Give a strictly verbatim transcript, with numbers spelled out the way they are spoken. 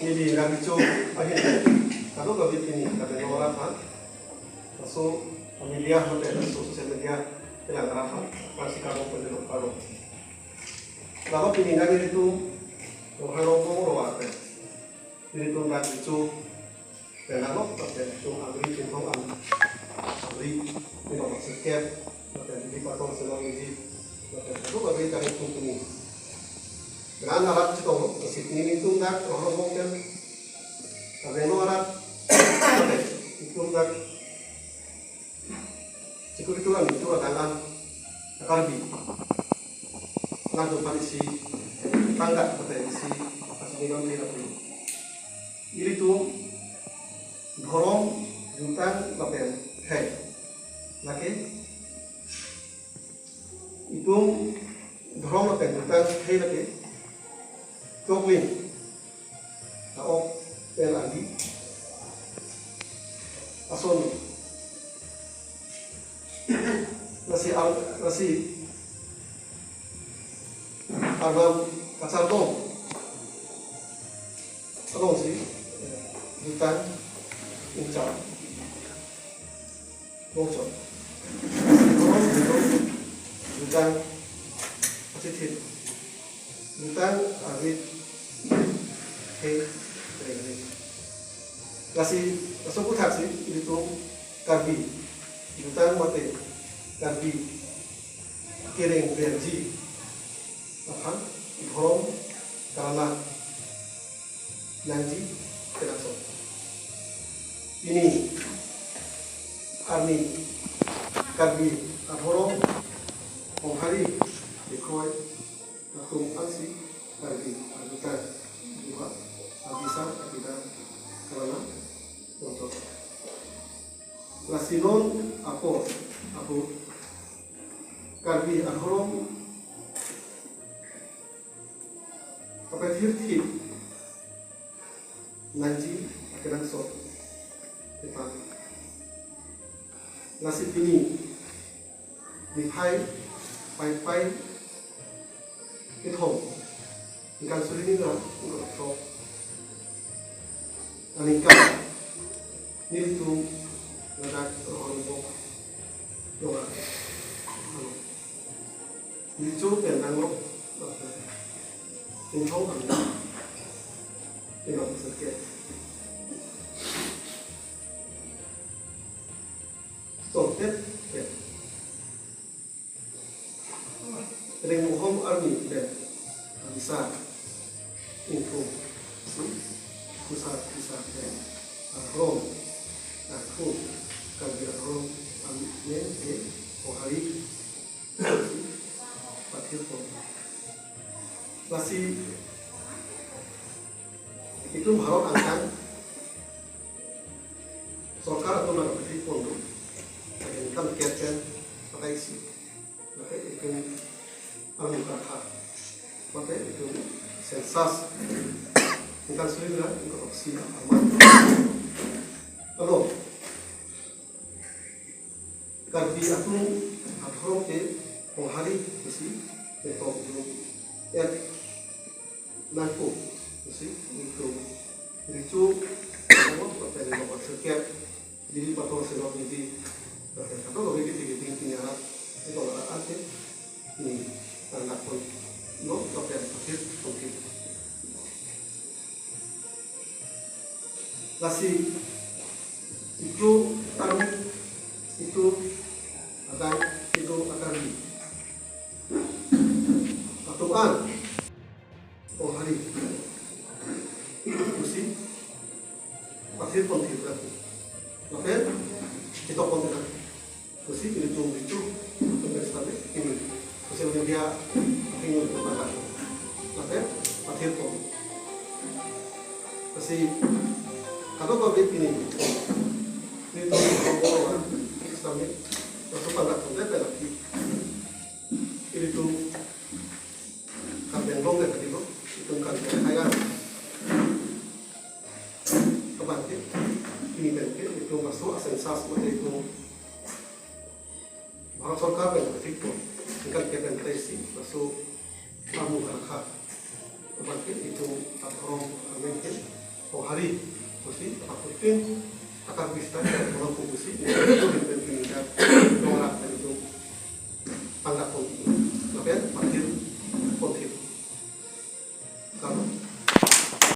Neli Rani Cho ahin, kadokave pini Karbi Anglong arat aphan, laso media mate laso social media kelang arat aphan, aphrangsi kardom pajirlo, kardom. Lapen pini nang ilitum Ronghang Rongbong ro ate, ilitum Rani Cho pen alok, lapen ilitum Agri Chinthong An, Agri Chinthong Sirkep, lapen Dili Pator Selok Niji, lapen kadokave kami tum pini ran arat chetong, lasi pini nelitum dak Ronghang Rongbong pen, Karbi Anglong arat, ilitum dak chikuri turan, ilitum adang an, Karbi nangtum aphan isi tangka mate isi pachini nang nila puli. Ilitum dhorom, jutang lapen khei, lake itum dhorom lapen jutang khei lake choklim ta-ok pen andi ason. Lasi al-, lasi Arnam kachardom alongsi, eh, jutang ingchar longchot. Lasi dhorom, jutang, jutang achithip, jutang arit khei rengre. Lasi laso aphuthaksi ilitum Karbi jutang mate Karbi kereng berji aphan dhorom karana nangji kenangsot. Pini arni Karbi adhorom Honghari Dikroi atum ansi Karbi ajutang, juba, abisar, abidar karana nonton. Lasi non apor apor Karbi adhorom kapathirthip nangji akenangsot tepan. Lasi pini niphai Paipai kethom, ningkan suri ni ra ingkoi ra throk aningkan, nelitum ladak Ronghang Rongbong along, Rani Cho pen nanglok, Chinthong An, Chinthong Sirkep, Sortet pen Rengmuhom arni pen abisar, ingthum, si, kusar, kusar pen adhorom, adhorom, Karbi adhorom amen ke Honghari pathirpon. Lasi itum Bharat angkang sorkar atum nangpathirpon do, ningkan kep pen patai si, mate itum armu karkha, mate itum census, ningkan suri ra ingkoi ra throk si aman. Alo, Karbi atum adhorom ke Honghari pusi ketok jung et nangkok pusi itum Rani Cho, lapen Dili Pator Selok Niji, lapen kadokave kiti kiti pini arat, ilitum arat ante, ni tangkapon lo, lapen pathirpon ke. Lasi itum arni, itum adang, itum a-Karbi atum an Honghari pusi pathirpon thip ra, lapen chetokpon ra pusi ilitum Rani Cho atum pen sitame pini social media athengno itum pathak, lapen pathirpon. Lasi kadokave pini nelitum Ronghang Rongbong sitame laso pathakpon det pen aphi ilitum Karbi Anglong le kadilo, itum Karbi akhaya abang ke, pini pen ke itum laso a-census mate itum Bharat sorkar pen pathirpon, ningkan kep pen patai si, laso armu karkha abang ke itum adhorom amen ke Kohari pusi, aputin akam bistar kono pusi, itu pen